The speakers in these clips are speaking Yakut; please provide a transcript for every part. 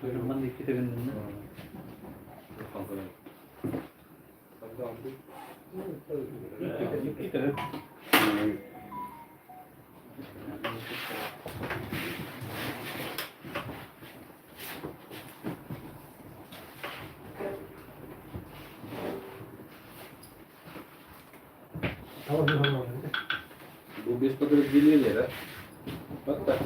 Манна иккитэ гыннынна. Иккитэ. Бу без подразделения, да? Вот так.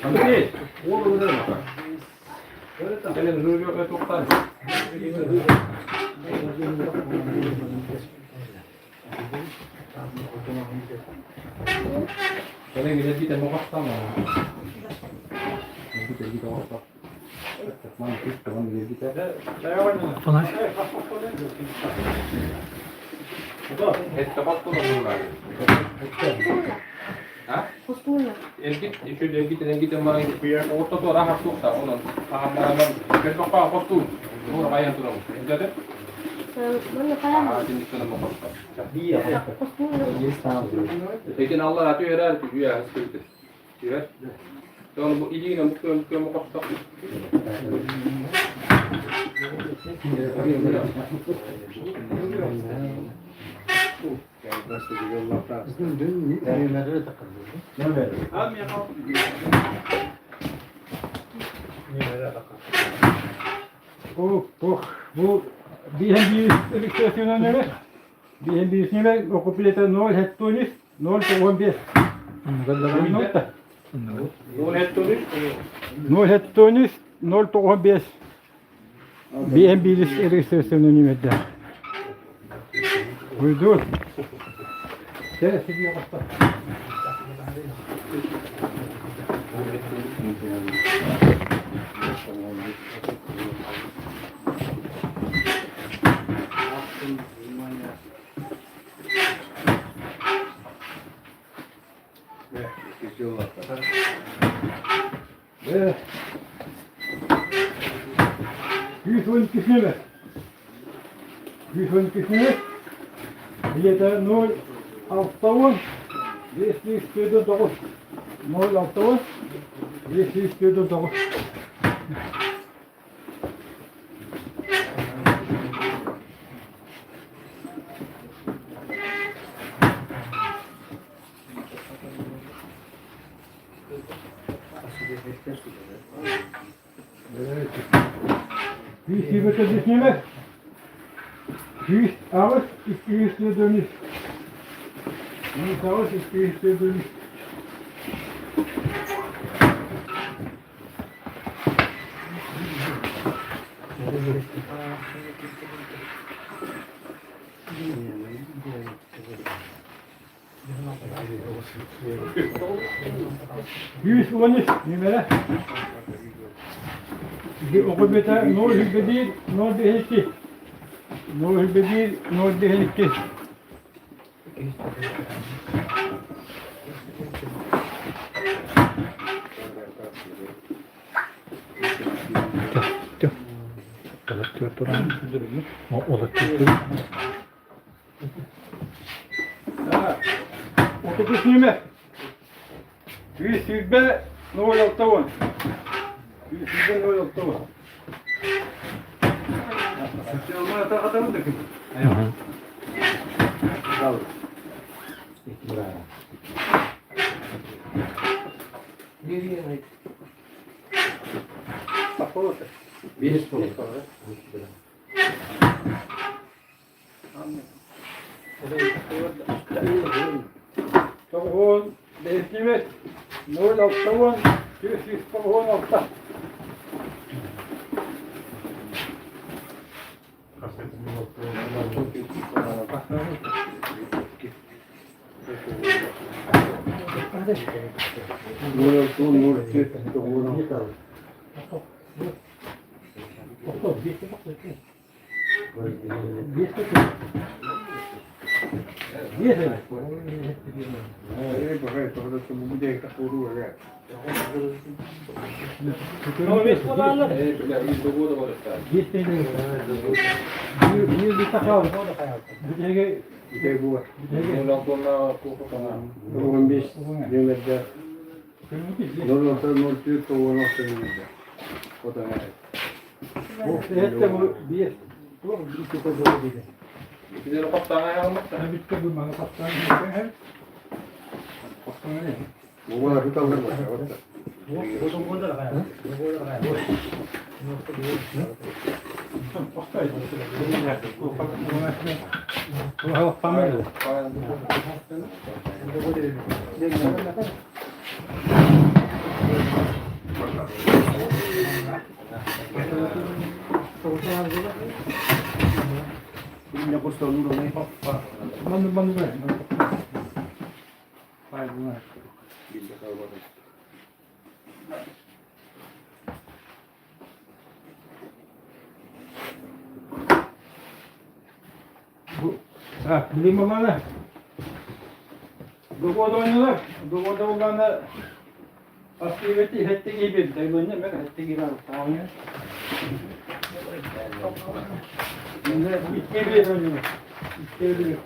Андрей, Бу биһэн биир биһэн биирсинэ окупилета 0 хеттонис 0 95 0 хеттонис 0 95 биһэн биирис регистрацияны нөмерде Уйдур. Жүз он нөмер. 112 нөмер. Билета 0 6 549 0 6 549. 125 нөмер. 108 204. 108 204. 113 нүмерэ. Оҕо бэтэ 021 052 021 052. 30 нүөмэр. 120 060. 120 060. Тоҕуһуон бэһиснимэт ноль алта уон 396. Билим Доҕордоннулар, доҕордоһуллаҕына астыыбыт иһэттик иһибит, дайбыанньа мен иһэттик иһэр Икки биир ойнума. Икки биир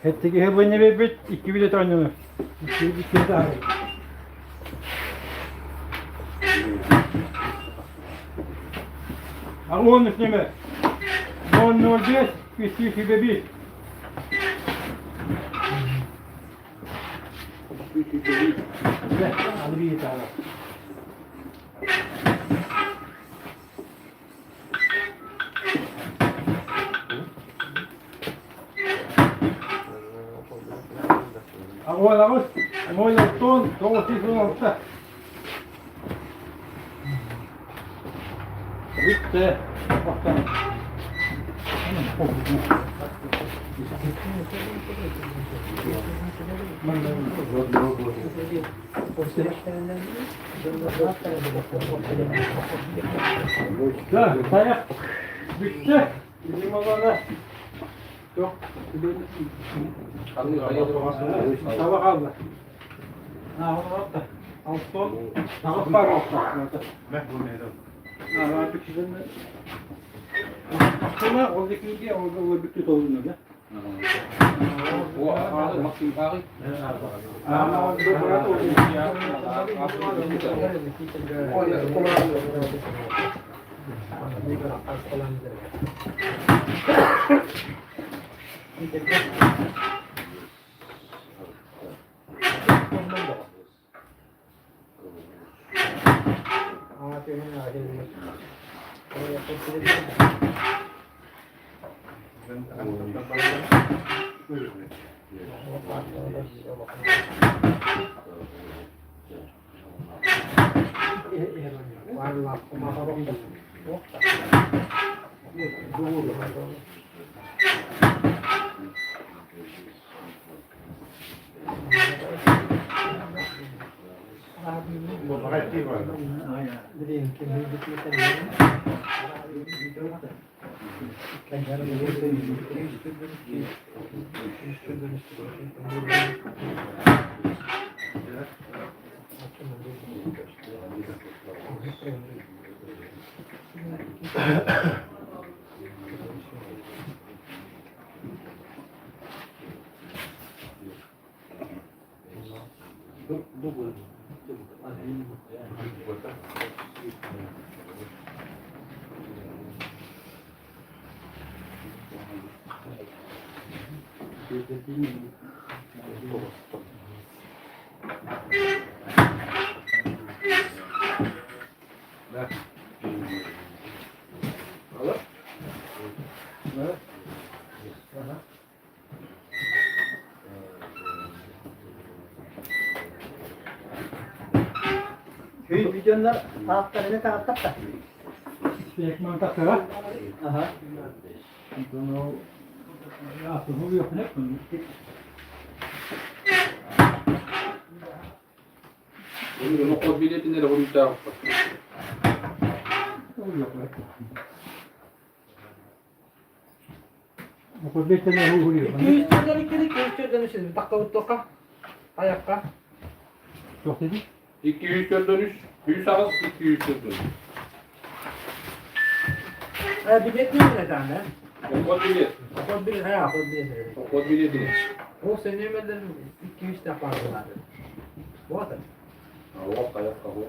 Хэттиги бу икки билет оонньоно. Икки билет А он с ними 0,05 301. Аҕыс, ноль 9 9 6. Бүттэ. Да, тайах бүттэ. Лималана. Таба қалды. Алтон, бар. Алтына ол декиге ол ол бүттү толуна да. О, ааҕы, Максим ааҕы. Видеоннар ааттарына тааттапта. Ekman takara. Aha. Onu biletini de vuracağım. 200 liradan 200 dönüş. Dakika uttoka. Ayakka. Çok dedi. 200 dönüş. 100 ağız 200 dönüş. Bilet mi ne tane? Okul bilet. Okul bilet, ha okul bilet. Okul biletini. O sene meden 200 defa vardı. Bu adam. Allah ayak kahu.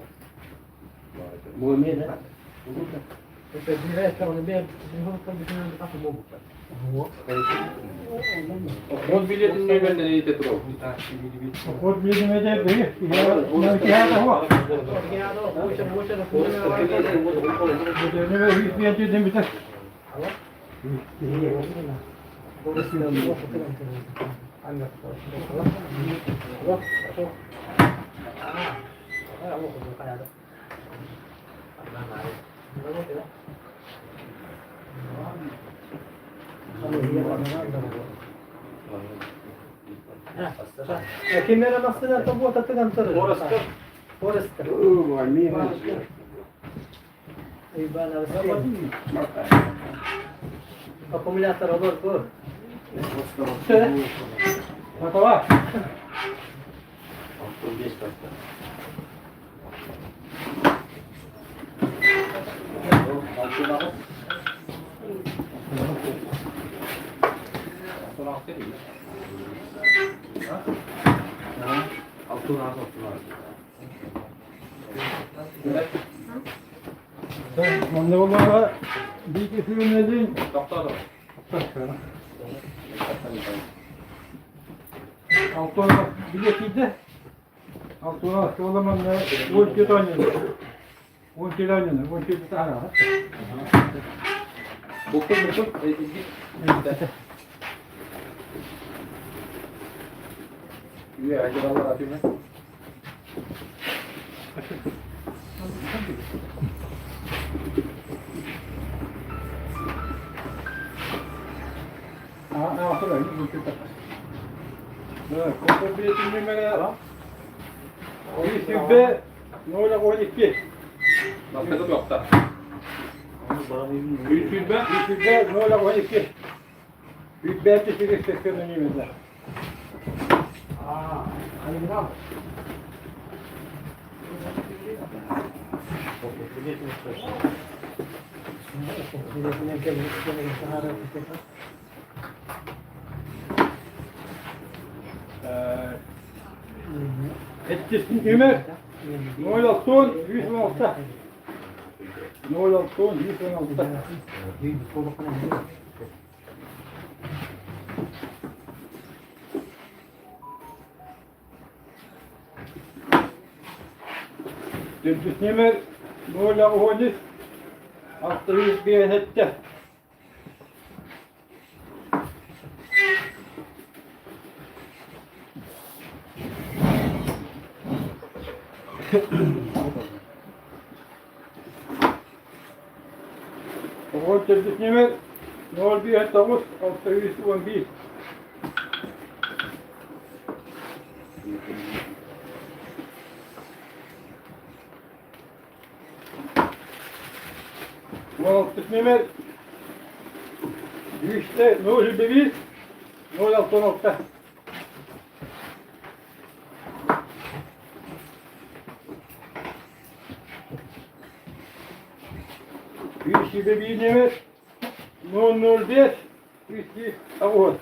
Bu ne de? Okul biletini benden iyi tetro. Okul biletini de değil. Ya var. Ne bir dedim bir de. Kimlere masına topu tatıgan tırı. Forrester. Forrester. Аккумулятор olur bu. Takala. Onda olmalı. Bir iki film edin. Altona biletiydi. Altona o zaman 12 tane. 12 tane, 12 tane. Bukul bukul. Üye acaba atayım ben. Ha, ha, bu kötü. Evet, kontrol biletin numara 100 012. Nasıl yok da. 300 be. 100 012. 3 5 8 80 numara. Сэттис нүөмэр 06 116. 06 116. Төрдүс нүөмэр 083 657. Оҕо төрдүс нүөмэр 059 611. Алтыс нүөмэр үстэ 021 066. 321 нүөмэр 005 380.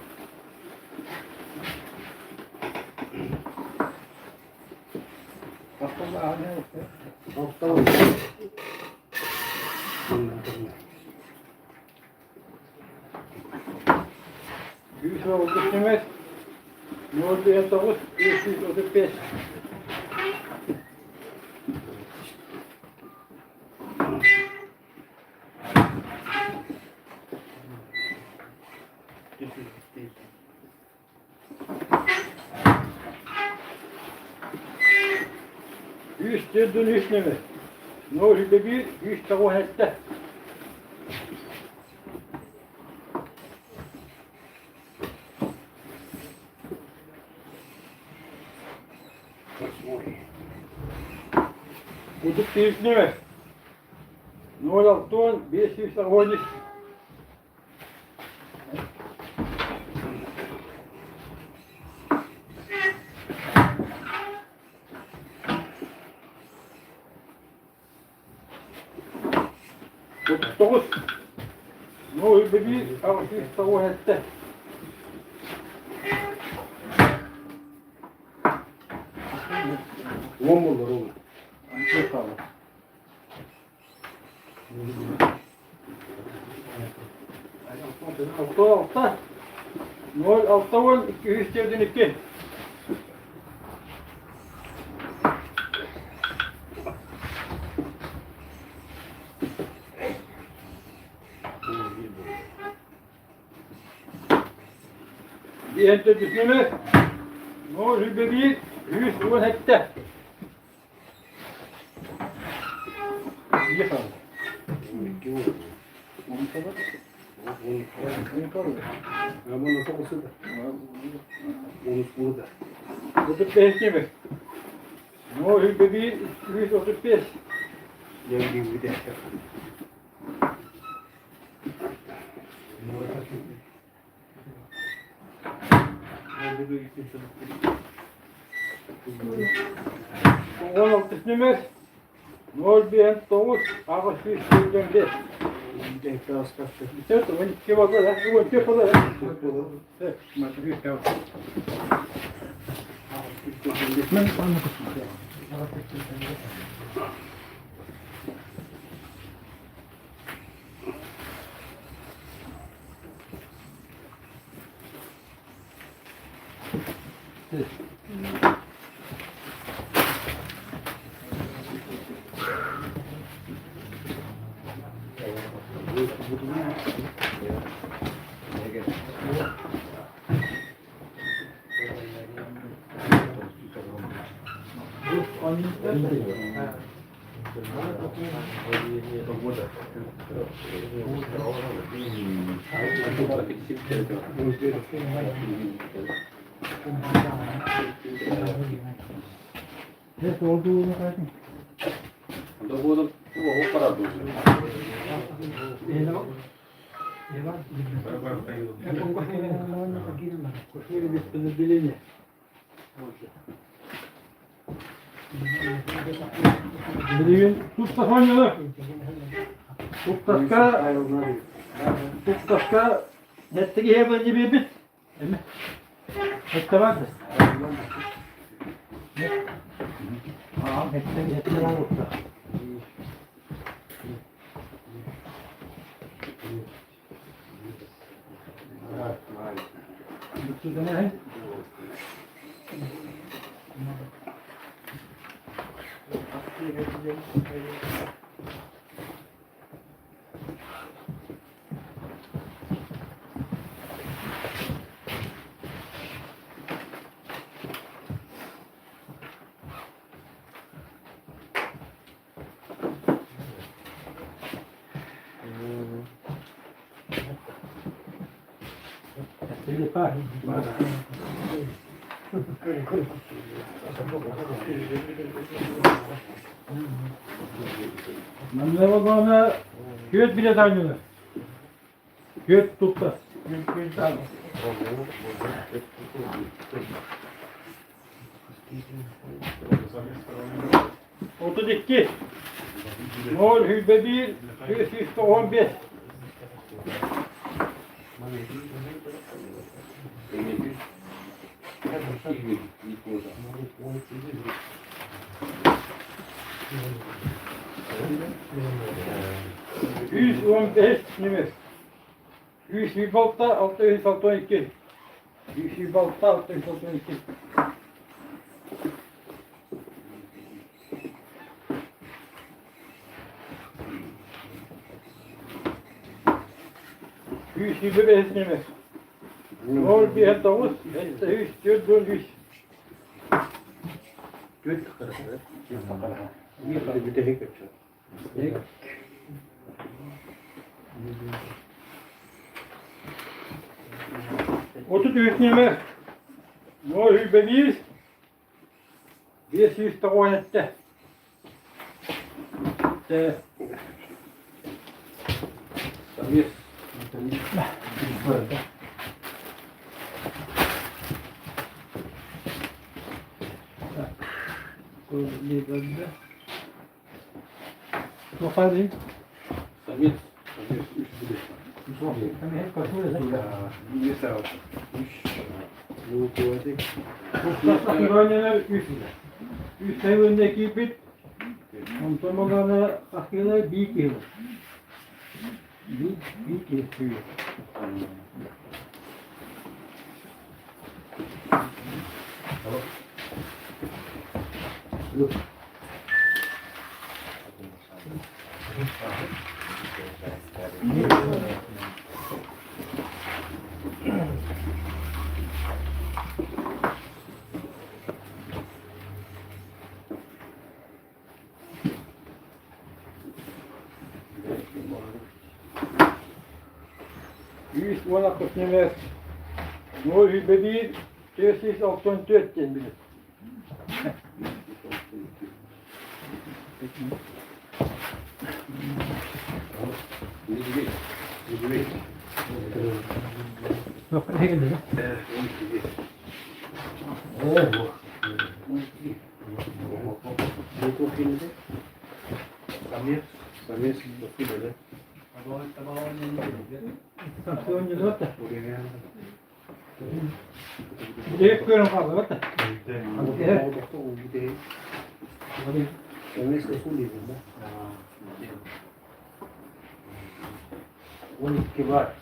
130 059 335. Үс төрдүн үс нөмөр. 021 397. Кутук тиис нөмөр. 06 583. 39 01 897. Уон буоллар уон. 6 0 6 242. Диэн төрдүснөмө 0 1 117. 35 нөмер. 0 1 335. 16 нүмер 0 5 9 885. Билигин тут сохранено. Туттаска, туттаска, нэттиги иһэ биэрбит. Эме. Эттэ бар да. Аа, эттэ, эттэ бар утта. Манна буоллаҕына күөт билэ таанньылар. Күөт тутта. 32. 0 hübbe 1, 115. 115 нөмір. 126 662. 126 662. 125 нөмір. 0 9 3 4 4 3. Түөрт таххара. Бүтэһик өччө. 33 нөмір. 0 1 597. Самир. Самир. Самир. Үс билет. Үс сайылында киирбит, онтон буоллаҕына хас биир киһи биир киһи сүүйэр. 116 нөмер 021 494 диэн билэр. Дек көрөн хаалла да. 12 бар.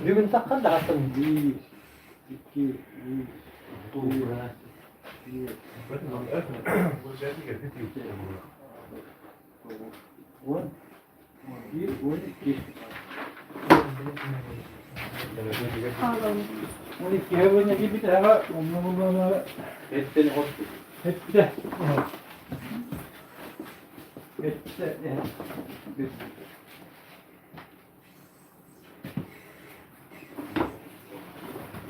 Бүгүн саққан да хастым. 1, 2, 3, 4, 10. 1 12. 12 һылын киирбит эһэҕэ онно буллаҕына Эттени хосту. эттэ эттэ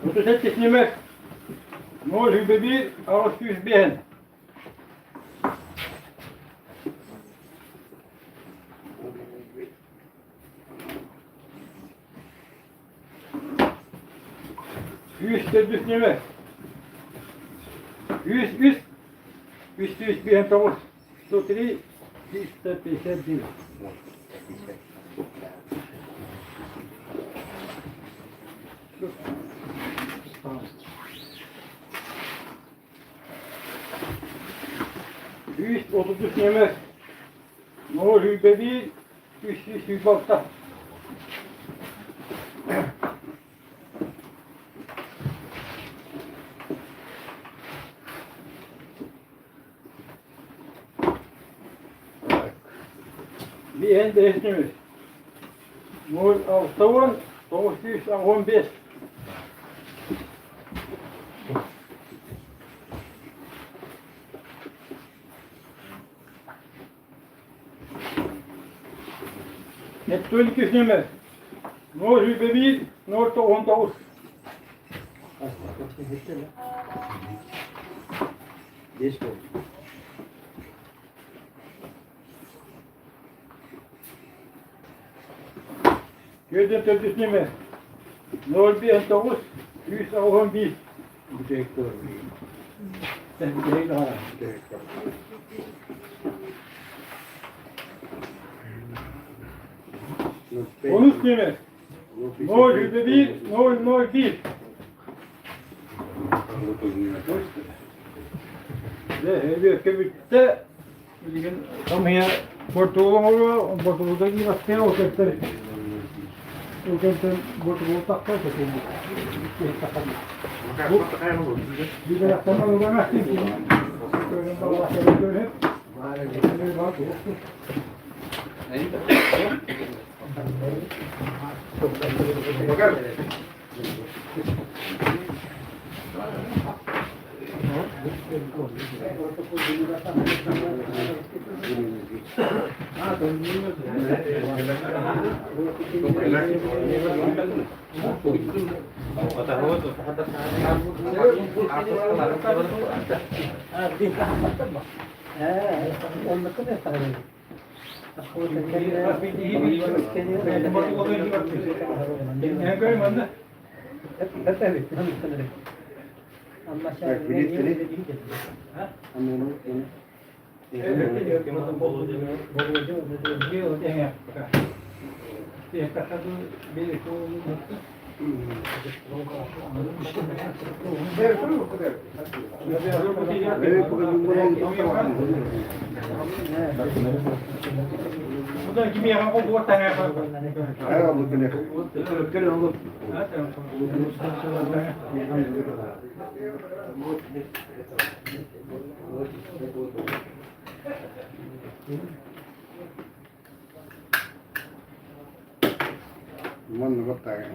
37 снимек 0,1 805. 104 ньүмэ 103 359 103 359. 133 ньүмэ 0,1 326. Биэһин бэһис 0 6 915. 72 нөмер 021 099. Beş oldu. Gördüm төрдүс нөмер 019 111. Бүтэһик doğru. Бүтэһик даҕаны. Бүтэһик doğru. Онус нөмер 021 001. Дьэ, эбиэккэ бүттэ. Билигин хамыйа бортугу оҥоруо, бортугута киирбэттээ, ол кэмтэн ол кэмтэн бортугу тахса сэтинник. Биир Манна баттаа.